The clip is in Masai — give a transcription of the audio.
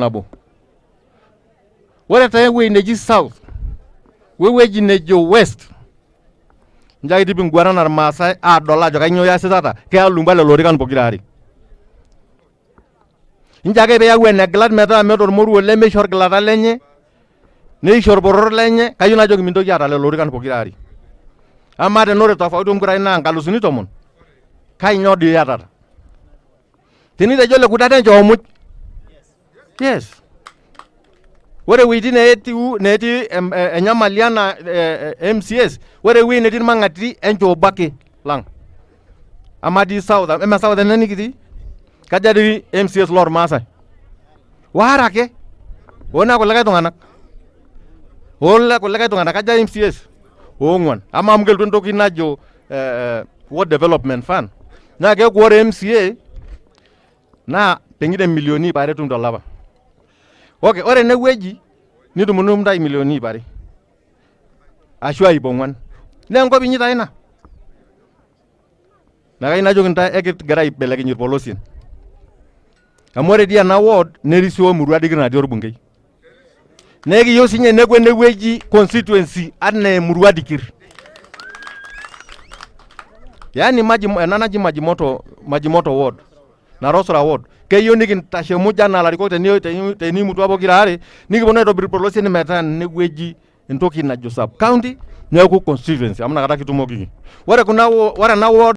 Nabo. Ore taa ewueji neji South wewueji nejo West, nchoo ake tipinguanana Irmaasai aadol ajo kainyoo iasitata, kealumba lelo orikan pokira aare. Nchoo ake piyau enegilat metaa meeta ormoruo lemeisho orgilata lenye, neisho orporor lenye, kayieu najoki mintoki aata lelo orikan pokira aare. Amaa tenaa ore tofauti oonkurai naa 10,000, kainyoo dii iyatata? Tinitejo ole kutata enchoo muj. Yes. Ore wuejitin neetiu netii enyamali anaa MCAs, ore ewueji netii irmang'ati enchoo obo ake lang. Amaa dii South, eme South ena nikitii? Kaja dii MCAs lormaasai? Waare ake. Hoo naa kulikae tung'anak. Hoo kulikae tung'anak kaja MCAs? Oong'uan. Amaa amu kelotu entoki najo Ward Development Fund naa keeku ore MCA naa pengine milioni 200 etum tolapa. Okay, ore enewueji nitumunumu intae milioni 200 ashu aa 400. Naa enkop inyi taa ina. Naa kayieu najoki intae ekigira aibelekeny irpolosien. Amu ore dii ena ward nerisio emurua dikir natii orbungei. Naa ekiyieu sinye neeku enewueji constituency anaa emurua dikir. Yaani maji, ena naji Majimoto, Majimoto ward, Narosora ward. Keyieu nikintashe muj anaa ilarikok tenimutua pokira aare nikiponu aitobir irpolosien metaa enewueji entoki najo sub county neeku constituency amu inakata kitumokiki. Ore kuna ore ena ward.